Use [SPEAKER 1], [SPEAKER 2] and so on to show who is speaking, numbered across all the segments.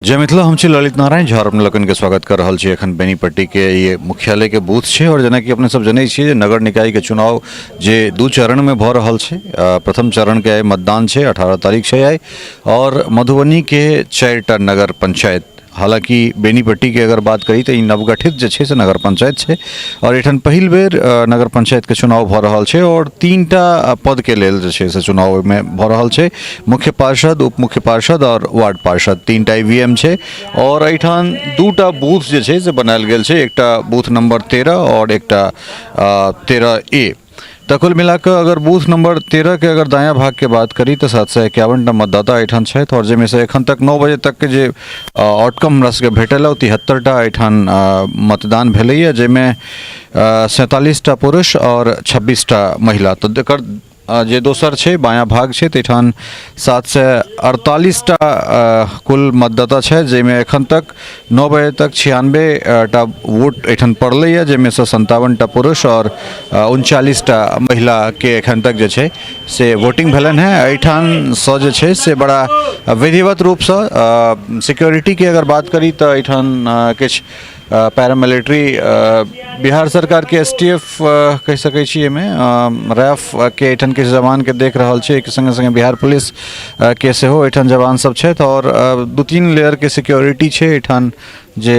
[SPEAKER 1] जय मिथिला, हम छी ललित नारायण झा और अपने लोकनिके स्वागत कर रहल छी। एखन बेनीपट्टीके ई मुख्यालयके बूथ छै और जेनाकि अपने सब जनै छियै जे नगर निकायके चुनाव जे दू चरणमे भऽ रहल छै, प्रथम चरणके आइ मतदान छै, 18 तारीख छै आइ। और मधुबनीके 4टा नगर पंचायत, हालाँकि बेनीपट्टीके अगर बात करी तऽ ई नवगठित जे छै से नगर पंचायत छै और एहिठाम पहिल बेर नगर पंचायतके चुनाव भऽ रहल छै और 3टा पदके लेल जे छै से चुनाव ओहिमे भऽ रहल छै। मुख्य पार्षद, उप मुख्य पार्षद और वार्ड पार्षद, 3टा ई वी एम छै और एहिठाम 2टा बूथ जे छै से बनायल गेल छै, एकटा बूथ नंबर 13 और एकटा 13 ए। तऽ कुल मिलाकऽ अगर बूथ नंबर 13के अगर दायाँ भागके बात करी तऽ 751टा मतदाता एहिठाम छथि और जाहिमे एखन तक 9 बजे तकके जे आउटकम हमरा सबके भेटल है ओ 73टा एहिठाम मतदान भेलैए, जाहिमे 47टा पुरुष और 26टा महिला। तऽ एकर जे दोसर छै बायाँ भाग छै ताहिठाम 748टा कुल मतदाता छै, जाहिमे एखन तक 9 बजे तक 96टा वोट एहिठाम पड़लैए, जाहिमे सँ 57टा पुरुष आओर 39टा महिलाके एखन तक जे छै से वोटिंग भेलनि हेँ। एहिठामसँ जे छै से बड़ा विधिवत रूपसँ सिक्योरिटीके अगर बात करी तऽ एहिठाम किछु पैरामिलिट्री, बिहार सरकारके एस टी एफ कहि सकै छी, एहिमे रैफ के एहिठाम किछु जवानके देख रहल छी। एहिके सङ्गे सङ्गे बिहार पुलिस के सेहो एहिठाम जवान सब छथि आओर 2-3 लेयरके सिक्योरिटी छै। एहिठाम जे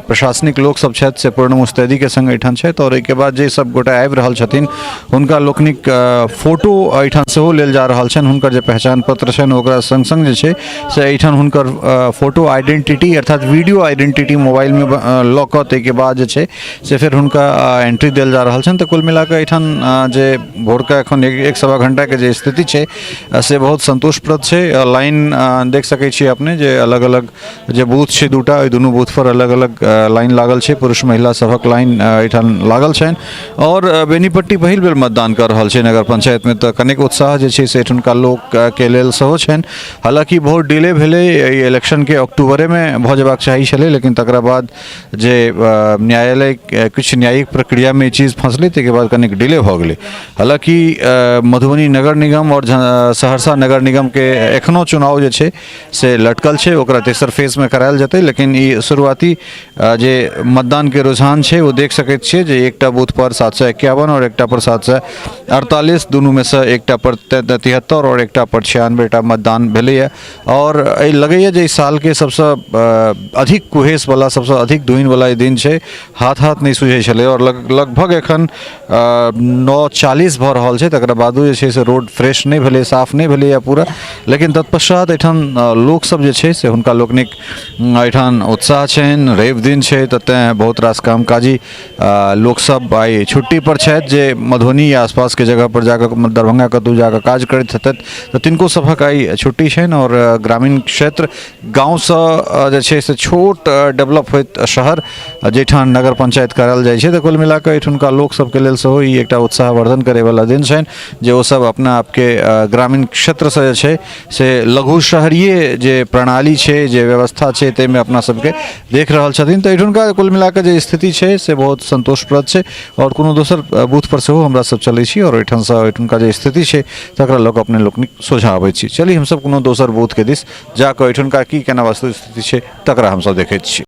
[SPEAKER 1] प्रशासनिक लोक सब छथि से पूर्ण मुस्तैदीके सङ्ग एहिठाम छथि आओर एहिके बाद जे सब गोटा आबि रहल छथिन हुनका लोकनिक फोटो एहिठाम सेहो लेल जा रहल छनि। हुनकर जे पहचान पत्र छनि ओकरा सङ्ग सङ्ग जे छै से एहिठाम हुनकर फोटो आइडेंटिटी अर्थात वीडियो आइडेंटिटी मोबाइलमे लऽ कऽ ताहिके बाद जे छै से फेर हुनका एंट्री देल जा रहल छनि। तऽ कुल मिलाकऽ एहिठाम जे भोरका एखन एक सवा घंटाके जे स्थिति छै से बहुत सन्तोषप्रद छै। लाइन देख सकै छियै अपने जे अलग अलग जे बूथ छै 2टा, ओहि दुनू बूथपर अलग अलग लाइन लागल छै, पुरुष महिला सभक लाइन एहिठाम लागल छनि। आओर बेनीपट्टी पहिल बेर मतदान कऽ रहल छै नगर पंचायतमे, तऽ कनेक उत्साह जे छै से एहिठुनका लोकके लेल सेहो छनि। हालाँकि बहुत डिले भेलै एहि इलेक्शनके, अक्टूबरेमे भऽ जेबाक चाही छलै, लेकिन तकरा बाद जे न्यायालय किछु न्यायिक प्रक्रियामे ई चीज फँसलै, ताहिके बाद कनिक डिले भऽ गेलै। हालाँकि मधुबनी नगर निगम आओर सहरसा नगर निगमके एखनो चुनाव जे छै से लटकल छै, ओकरा तेसर फेजमे करायल जेतै, लेकिन ई शुरुआती जे मतदानके रुझान छै ओ देख सकैत छियै जे एकटा बूथपर 751 आओर एकटा पर 748, दुनूमे सँ एकटा पर 73 आओर एकटा पर 96टा मतदान भेलैए। आओर एहि लगैए जे एहि सालके सबसँ अधिक कुहेसवला, सबसँ अधिक धुनिवला ई दिन छै। हाथ हाथ नहि सुझै छलै आओर लगभग एखन 9:40 भऽ रहल छै, तकरा बादो जे छै से रोड फ्रेश नहि भेलै, साफ नहि भेलैए पूरा। लेकिन तत्पश्चात एहिठाम लोकसभ जे छै से हुनका लोकनिक एहिठाम उत्साह छनि। रवि दिन छै तऽ तेँ बहुत रास कामकाजी लोकसभ आइ छुट्टीपर छथि, जे मधुबनी या आसपासके जगहपर जाकऽ, दरभङ्गा कतहु जाकऽ काज करैत हेतथि, तऽ तिनको सभक आइ छुट्टी छनि। आओर ग्रामीण क्षेत्र गाँवसँ जे छै से छोट डेवलप होइत शहर जाहिठाम नगर पंचायत करायल जाइ छै, तऽ कुल मिलाकऽ एहिठुनका लोकसभके लेल सेहो ई एकटा उत्साहवर्धन करैवला दिन छनि जे ओसभ अपना आपके ग्रामीण क्षेत्रसँ जे छै से लघु शहरीय जे प्रणाली छै, जे व्यवस्था छै, ताहिमे अपना सबके देख रहल छथिन। तऽ एहिठुनका कुल मिलाकऽ जे स्थिति छै से बहुत सन्तोषप्रद छै। आओर कोनो दोसर बूथपर सेहो हमरा सब चलै छी आओर ओहिठामसँ ओहिठुनका जे स्थिति छै तकरा लऽ कऽ अपने लोकनिक सोझाँ अबै छी। चली हमसब कोनो दोसर बूथके दिस जाकऽ एहिठुनका की केना वस्तु स्थिति छै तकरा हमसब देखैत छी।